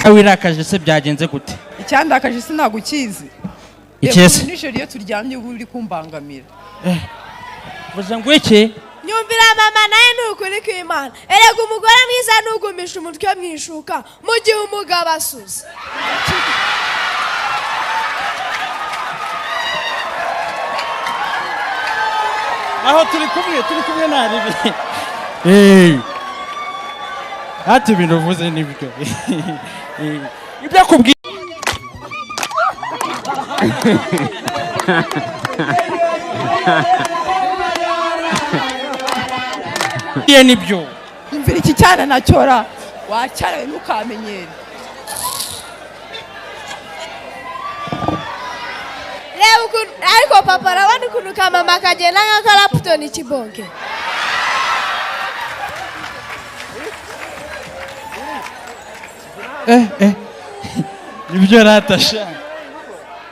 Wirakaje se byagenze gute? Icyandakaje sinagukizi. Ikese? Nijoro iyo turyamye uba uri kumbangamira. Vuze ngo iki? Nyumvira mama, nawe ni ukuri kw'Imana. Erega umugore mwiza ntugumisha umutwe mu ishuka mu gihe umugabo asuze. Aho turi kumwe, turi kumwe naribi. Eh. Ati ibintu uvuze nibyo. Ibyo akubwiye. Nibyo. Nyumvira iki cyana nacyora wacyarawe ntukamenyere. Reba ukuntu ariko papa, arabona ukuntu kamama kagenda nka karaputoni kibonke. Nibyo ratasha.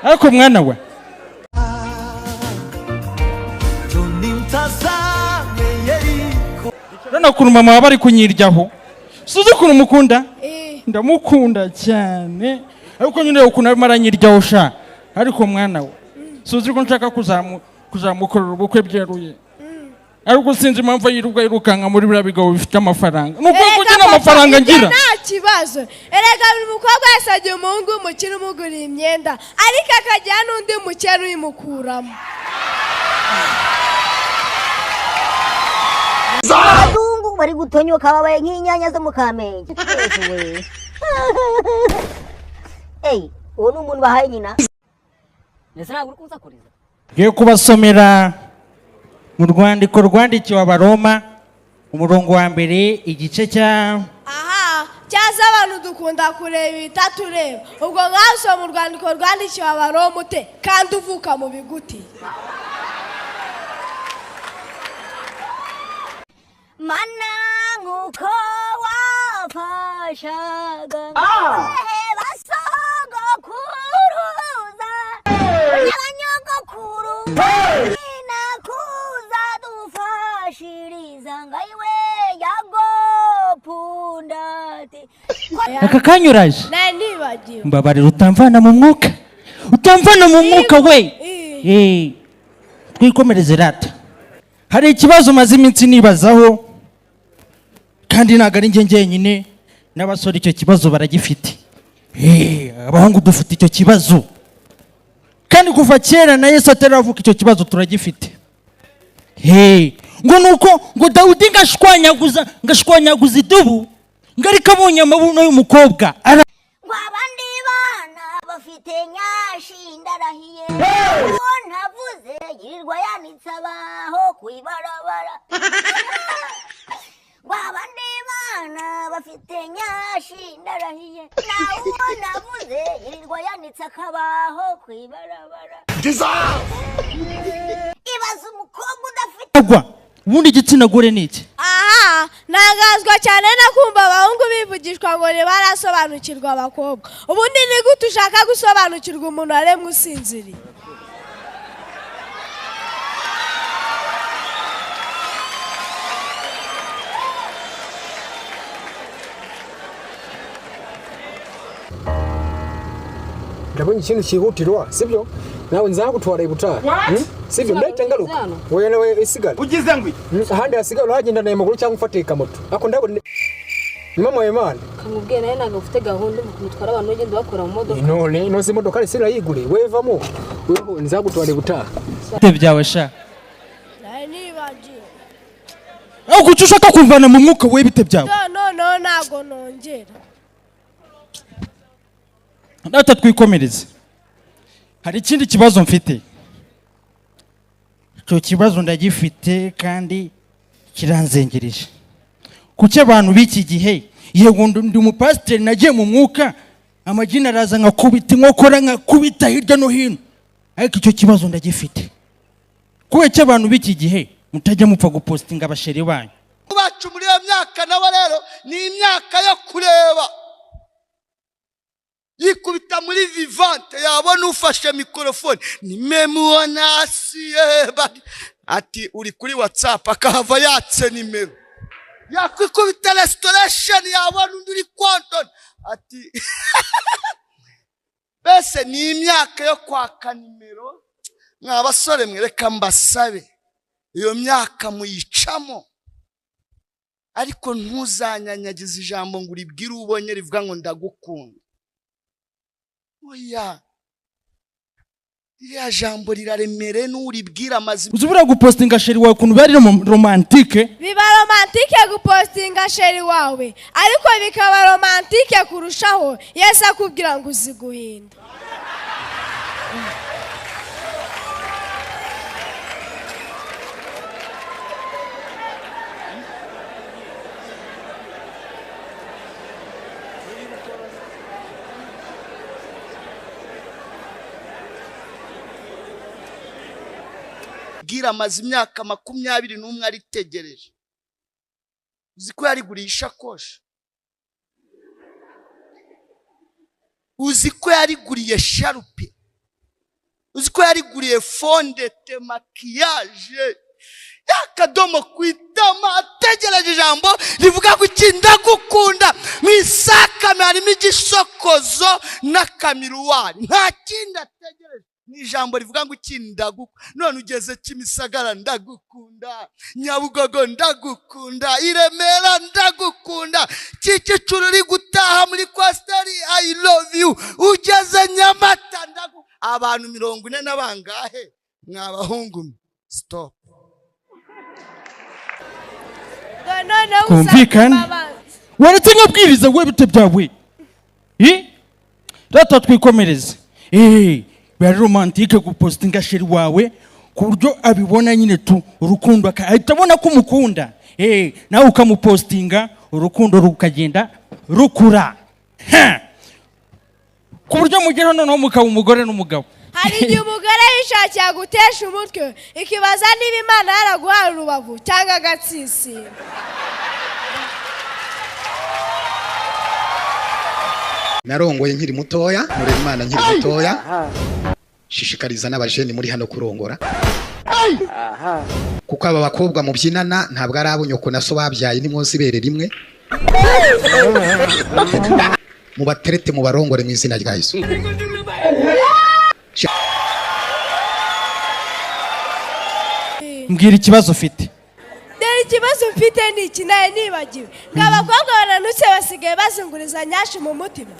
Ariko mwana we, urabona ukuntu mama waba ari kunyiryaho. Suzi ukuntu mukunda? Ndamukunda cyane. Ariko nyine ukuntu arimo aranyiryaho sha. Ariko mwana we, suzi ko nshaka kuzamukorera ubukwe byeruye. Ariko sinzi impamvu yirirwa yirukanka muri biriya bigabo bifite amafaranga. Ni ukuri kuko nta mafaranga ngira. Nta kibazo. Erega buri mukobwa wese agira umuhungu w'umukire umugurira imyenda, ariko akagira n'undi mukene uyimukuramo. Abazungu bari gutonyoka babaye nk'inyanya zo mu Kamenge. Ey, uwo ni umuntu bahaye nyina. Ndetse ntabwo uri kunsakuriza. Ngiye kubasomera mu rwandiko rwandikiwe Abaroma, umurongo wa mbere, igice cya Aha, cyaza abantu dukunda kureba ibitatureba. Ubwo mwasoma urwandiko rwandikiwe Abaroma ute kandi uvuka mu biguti? Mana nkuko wafashaga basogokuruza n'abanyogokuru nakuza dufashiriza ngaiwe yagopundati. Aka kanyuraje. Nari nibagiwe. Mbabarira utamvana mu mwuka. Utamvana mu mwuka we. Twikomereze rata. Hari ikibazo maze iminsi nibazaho, kandi ntabwo ari njye njyenyine, n'abasore icyo kibazo baragifite. Abahungu dufite icyo kibazo. Kandi kuva kera na Yesu ataravuka icyo kibazo turagifite. Ngo nuko ngo Dawidi ngashwanyaguza idubu, ngo ariko abonye amabuno y'umukobwa. Ngo abandi bana bafite nyashi ndarahiye. Uwo ntavuze yirirwa yanitse abaho ku ibarabara. Ngo abandi bana bafite nyashi ndarahiye. Nawe uwo navuze yirirwa yanitse akabaho ku ibarabara. Ibaze umukobwa udafite Agwa. Ubundi igitsina gore ni iki? Aha, ntangazwa cyane no kumva abahungu bivugishwa ngo ntibarasobanukirwa abakobwa. Ubundi ni gute ushaka gusobanukirwa umuntu aremwe usinziriye? Ndabonye ikintu cyihutirwa, sibyo? Nawe nzagutwara ibutara. Sibyo, ndahita ngaruka. Wowe nawe isigara. Ugize ngo iki? Ahandi hasigara uragenda nayo maguru cyangwa ufate ikamoto. Ako ndabona ni mama Imana. Kamubwiye nawe ntabwo ufite gahunda mu kumutwara abantu ugenda bakora mu modoka. None ino si imodoka ari sinayigure. Wevamo. Weho nzagutwara ibutara. Bite byawe sha? Nari nibagiwe. Aho kuki ushaka kumvana mu mwuka we bite byawe? No, no, no, ntabwo nongera. Data twikomereze. Hari ikindi kibazo mfite. Icyo kibazo ndagifite kandi kiranzengereje. Kuki abantu b'iki gihe, yego ndi umupasiteri nagiye mu mwuka, amagini araza nkakubita inkokora nkakubita hirya no hino, ariko icyo kibazo ndagifite. Kubera iki abantu b'iki gihe mutajya mupfa gupostinga abasheri banyu? Bacu muri iyo myaka nabo rero ni imyaka yo kureba. Yikubita muri vivante yabona ufashe mikrofone nimemuona asiye bari ati uri kuri WhatsApp akahava yatse nimero. Yakwikubita restoration yabona undi uri konto Ati mbese ni imyaka yo kwaka nimero. Mwa basore mwe, reka mbasabe, iyo myaka muyicamo, ariko ntuzanyanyagize ijambo ngo uribwire ubonye rivuga ngo ndagukunda. Oya, ririya jambo riraremere n'uribwira amazima. Uzi buriya gupostinga chéri wawe ukuntu biba ari romantique? Biba romantique gupostinga chéri wawe, ariko bikaba romantique kurushaho Yesu akubwira ngo uzi guhinda. Bwira amaze imyaka 21 aritegereje. Uzi ko yariguriye ishakoshi, uzi ko yariguriye sharupe, uzi ko yariguriye fondete, maquillage, y'akadomo ku itama, ategereje ijambo rivuga ngo iki ndagukunda. Mu isakame harimo igisokozo n'akamiruwari, nta kindi ategereje, ni ijambo rivuga ngo iki ndagukunda. None ugeze Kimisagara ndagukunda, Nyabugogo ndagukunda, i Remera ndagukunda, Kicukiro uri gutaha muri coaster I love you, ugeze Nyamata ndagukunda. Abantu 40 na bangahe mwa bahungu? Stop. Noneho Kumvikana. usanga babanza. Waretse nkabwiriza we, bite byawe? Rata twikomereze. Biba ari romantique gupostinga chéri wawe ku buryo abibona nyine tu urukundo, ahita abona ko umukunda. Nawe ukamupostinga, urukundo rukagenda rukura. Ha! Ku buryo mugeraho noneho mukaba umugore n'umugabo. Hari igihe umugore yishakiye gutesha umutwe, ikibaza niba Imana yaraguhaye urubavu cyangwa agatsisiro. Narongoye nkiri mutoya, nkorera Imana nkiri mutoya, shishikariza n'abajeni muri hano kurongora, kuko aba bakobwa mubyinana ntabwo ari abo nyoko na so babyaye, nimwonsa ibere rimwe. Mubaterete, mubarongore mu izina rya Yesu. Mbwira ikibazo ufite. Dore ikibazo mfite ni iki, nawe nibagiwe ngo abakobwa bananutse basigaye bazunguriza nyashi mu mutima.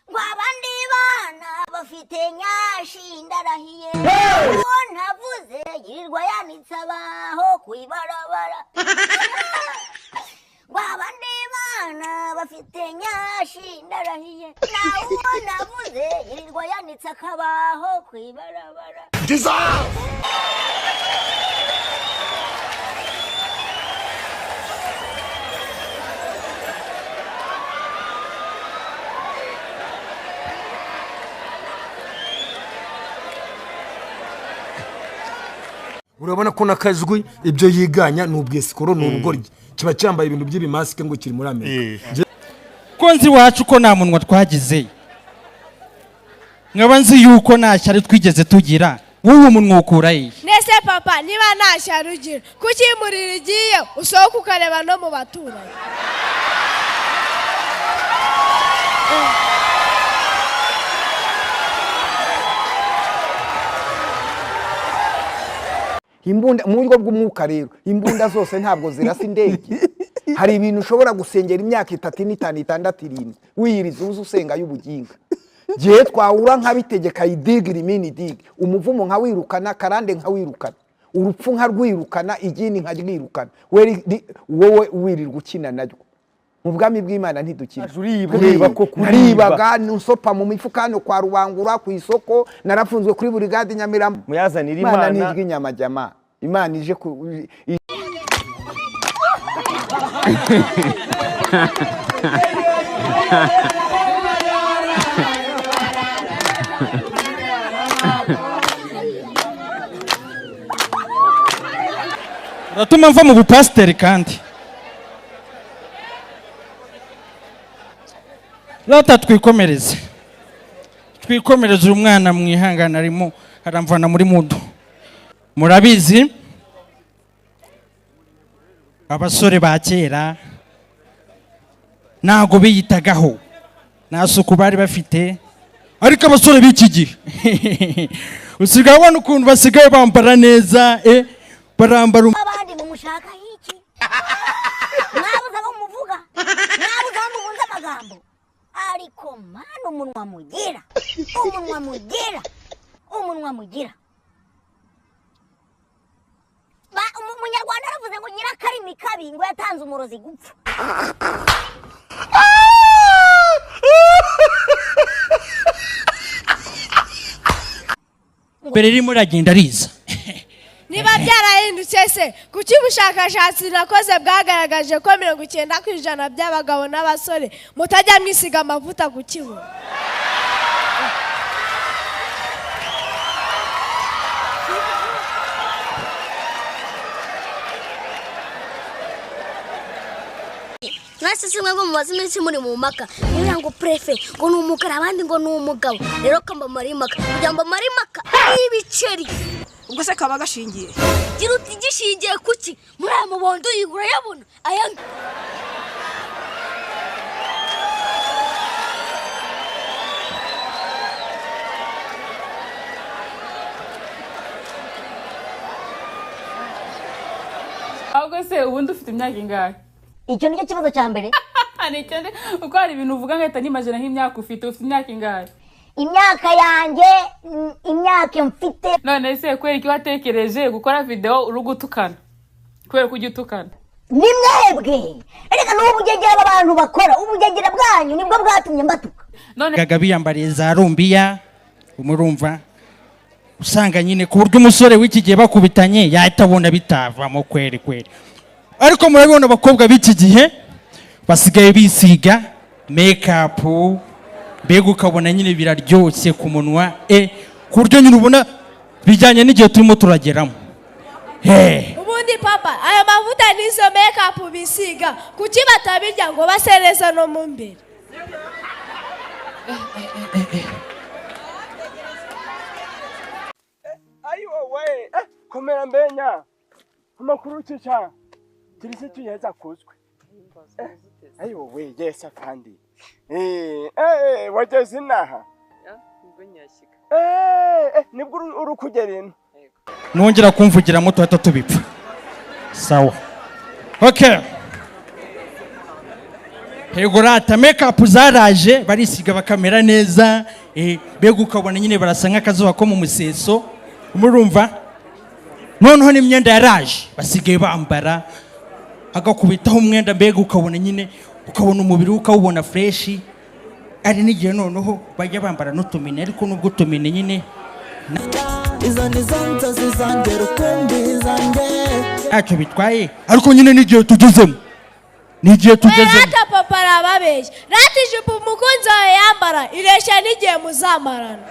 Ngo abandi bana bafite nyashi ndarahiye, uwo ntavuze yirirwa yanitse abaho ku ibarabara. Ngo abandi bana bafite nyashi ndarahiye, nawe uwo navuze yirirwa yanitse akabaho ku ibarabara. Urabona ko nakajwi ibyo yiganya ni ubwesikoro, ni ubugoryi, kiba cyambaye ibintu by'ibimasike ngo kiri muri Amerika. Ko nzi iwacu ko nta munwa twagize, nkaba nzi yuko nta shyari twigeze tugira, wowe umunwa ukura he? Nese papa, niba nta shyari ugira, kuki iyo umuriro igiye usohoka ukareba no mu baturanyi? Imbunda mu buryo bw'umwuka rero, imbunda zose ntabwo zirasa indege. Hari ibintu ushobora gusengera imyaka 3 5 6 7 wiyiriza uza usenga y'ubuginga. Gihe twahura nkabitegeka idiga rimini dig, umuvumo nkawirukana, karande nkawirukana, urupfu nkarwirukana, igini nkarwirukana, wowe wirirwa ukina naryo. Mu bwami bw'Imana ntidukina. Naribaga nsopa mu mifuka hano kwa Rubangura ku isoko, narafunzwe kuri burigade Nyamirambo. Muyazanira Imana Imana. nijwi inyama jama. Imana ije ku Uratuma mva mu bupasiteri kandi. Rata twikomereze. Twikomereze uyu mwana mwihangana arimo aramvana muri mudu. Murabizi abasore ba kera ntago biyitagaho, nta suku bari bafite, ariko abasore b'iki gihe usigaye ubona ukuntu basigaye bambara neza, barambara abandi mumushaka iki? Mwabuze abo muvuga, mwabuze aho muhunze amagambo, ariko mana umunwa mugira, umunwa mugira, umunwa mugira. Umunyarwanda aravuze ngo nyirakarimi kabi ngo yatanze umurozi gupfa. Mbere ririmo riragenda riza. Niba byarahindutse se kuki ubushakashatsi nakoze bwagaragaje ko 90% by'abagabo n'abasore mutajya mwisiga amavuta ku kibuno? Mwese si mwebwe mumaze iminsi muri mu mpaka, niba ngo prefe ngo ni umugara abandi ngo ni umugabo, rero ko mbamara impaka kugira ngo mbamare impaka y'ibiceri. Ubwo se kaba gashingiye? Gira uti gishingiye kuki? Muri aya mabondo urayabona aya. Ahubwo se ubundi ufite imyaka ingahe? Icyo nicyo kibazo cya mbere. Uko hari ibintu uvuga nkahita nimajina nk'imyaka ufite, ufite imyaka ingahe? Imyaka yanjye, imyaka mfite. None se kubera iki watekereje gukora video uri gutukana? Kubera ko ujya utukana? Ni mwebwe. Erega n'ubugegera abantu bakora, ubugegera bwanyu nibwo bwatumye mbatuka. None gaga biyambariye za rumbiya, umurumva usanga nyine ku buryo umusore w'iki gihe bakubitanye yahita abona bitavamo kweri kweri. Ariko murabibona abakobwa b'iki gihe basigaye bisiga make-up, mbega ukabona nyine biraryoshye ku munwa, ku buryo nyine ubona bijyanye n'igihe turimo turageramo. Ubundi papa, ayo mavuta n'izo make-up bisiga kuki batabirya ngo base neza no mu mbere? Ayi wowe, komera mbenya amakuru ukica kirisitu yeza kuzwe. Ayi wowe yesa kandi wageze inaha nibwo uri kugera ino. Nongera kumvugiramo tuhita tubipfa. Sawa, okay. Yego rata make-up zaraje barisiga bakamera neza, mbega ukabona nyine barasa nk'akazuba ko mu museso, murumva. Noneho n'imyenda yaraje basigaye bambara, agakubitaho umwenda mbega ukabona nyine, ukabona umubiri ukawubona fresh. Ari n'igihe noneho bajya bambara n'utumine, ariko nubwo utumine nyine ntacyo bitwaye, ariko nyine n'igihe tugezemo, n'igihe tugezemo. Rata papa arababeshya, rata ijipo umukunzi wawe yambara ireshya n'igihe muzamarana.